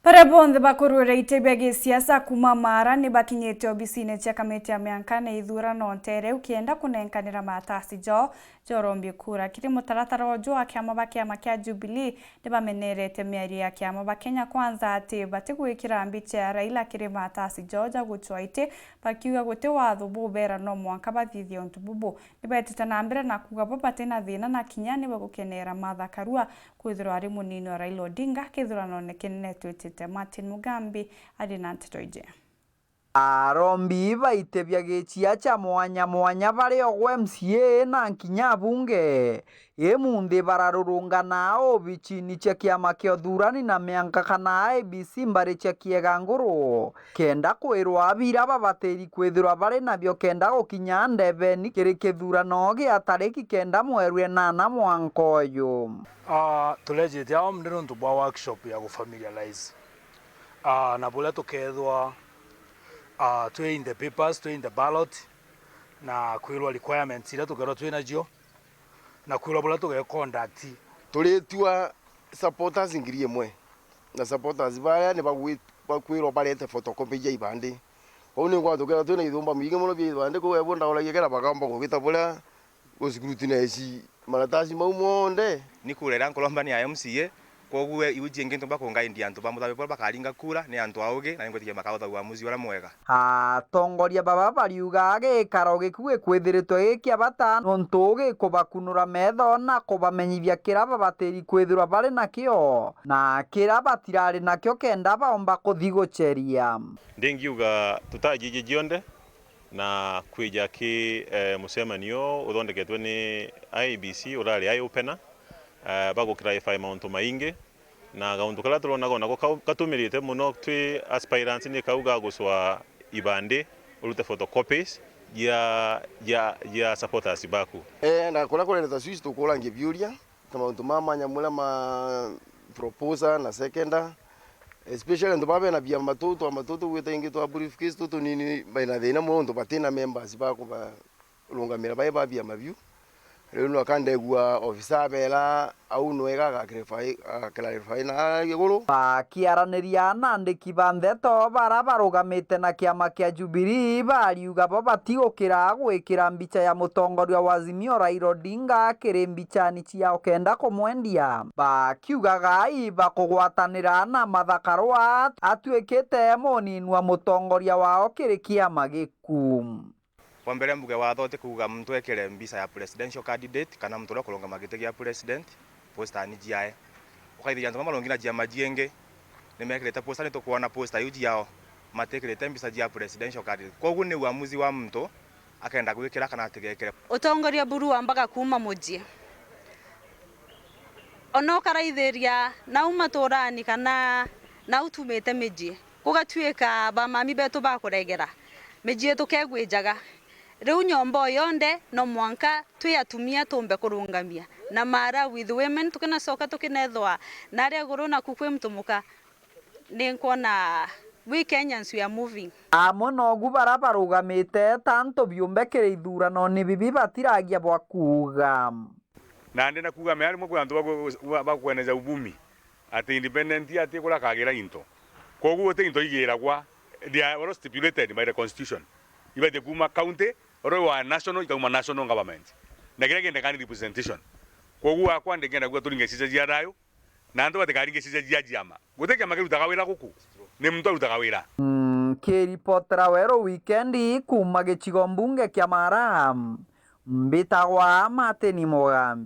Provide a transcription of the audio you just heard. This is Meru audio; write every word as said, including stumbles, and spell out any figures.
Baria bonthe bakurwira iti bia gisiasa kuuma Maara ni bakinyite obisine cia kamiti ya mianka na ithurano nteere ukenda kunenkanira matasi jao jorombi kura. Kiri mutaratara uju wa kiama ba kiama kia Jubilee, ni bamenerete miario ya kiama ba Kenya Kwanza ati batigwikira mbicha ya Raila kiri matasi jao ja gucwa iti, bakiuga guti watho bubera no mwanka bathithie untu bubu. Ni betite na mbere na kuuga bo batina thina na kinya ni bagukenera Martha Karua kwithirwa ari munini wa Raila Odinga kithuranone kinene twitite. Martin Mugambi ari na nteto iji. Arombi baitebia gichia cha mwanya mwanya bari ogwe M C A na nkinya abunge, imunthi bararurungana obichini cia kiama kia uthurani na mianka kana I E B C mbari cia kiega nguru, kenda kwirwa bira babatiri kwithirwa bari nabio kenda gukinya ndebeni kiri kithurano gia tariki kenda mweri enana mwanka uyu. Ah, turejete ao mde nontu bwa workshop ya gu familiarize, ah, na buria tukethwa, ah, twi in the papers, twi in the ballot, na kwirwa requirements iria tukethwa twi nacio, na kwirwa buria tuge conduct. Turitua supporters ngiri imwe, na supporters baria ni bagwi-, bakwirwa barete photocopy ja ibandi. Kwou ni ngwatho tukethwa twi na ithumba mwingi mono bia ibandi, kwou ebu ndauragia kera bakaomba kugita buria gu scrutinize maratasi mau monthe. Ni kura iria nkuromba ni ya M C A, kwoguo iu jingi ntumba kungaindia antu ba Muthabe baria bakaringa kura ni antu augi, na ningwitikia makautha uamuzi uria mwega. Atongoria baba bariuga gikaro giku gikwithiritwe gi kia bata nontu gikubakunura metho na kubamenyithia kira babatiri kwithirwa bari nakio na kira batirari nakio kenda baomba kuthi gucheria. Ndingiuga tutajiji jionthe na kwija ki, eh, mucemanio uthondeketwe ni I E B C urari eye opener, eh, baguklarify mauntu maingi, na gauntu karia turonaga onako kau-, katumirite muno twi aspirants ni kau ga gucwa ibandi urute photocopies ya, ya, ya supporters baku. Eh, na kuria kurereta switch tukurangia biuria. Ta mauntu ma mwanya muria ma proposer na seconder, especially antu baa bena biama tuu, twama tuu tugwita ingi twa briefcase tuu tunini, baina thina mono nontu batina members ba kubarungamira bai ba biama biu. Riu nwaka ndegua ofisa abera au nwega aga clarify, aga clarify na iguru. Bakiaraniria na andiki ba ndeto bara barugamite na kiama kia Jubilee, bariuga bo batigukira gwikira mbicha ya mutongoria wa Azimio Raila Odinga kiri mbichani ciao kenda kumwendia, bakiugaga ibakugwatanira na Martha Karua atuikite munini wa mutongoria wao kiri kiama giku. Kwa mbere mbuge watho ti kuuga muntu ekire mbicha ya presidential candidate kana muntu uria ukurungama giti gia president postani ciae. Ukaithiria antu bamwe marungi na ciama ciingi nimekirite posta, ni tukwona posta iu ciao matikirite mbicha cia presidential candidate. Kwoguo ni uamuzi wa muntu akenda gwikira kana atigekire. Utongoria buru wambaga kuuma mucii. Ona ukaraithiria nau maturani kana nau tumite micii, gugatuika bamami betu bakuregera, micii yetu kegwijaga. Riu nyomba o yonthe no mwanka twi atumia tumbe kurungamia, na Maara with women tukinacoka tukinethwa naria iguru naku kwi mutumuka. Ni nkwona we Kenyans we are moving. Amwe nogu bara barugamite ta antu biumbe kiri ithurano ni bibi batiragia bwa kuuga. Nandi na kuuga me arimwe kwi antu baku-, ba-, bakweneza uvumi ati independent ati kuria akagira into. Kwoguo guti into igiragwa, they are all stipulated by the constitution. Ibatie kuuma county, oro wa national, ikauma national government. Na kiria kiendekani representation. Kwoguo akwa ndingenda kuuga turinge cica cia thayu, na antu batikaringe cica cia ciama. Guti kiama kirutaga wira guku, ni muntu arutaga wira. Nkiripotera Weru Wikendi kuuma gicigo mbunge kia Maara, mbitagwa Martin Mugambi.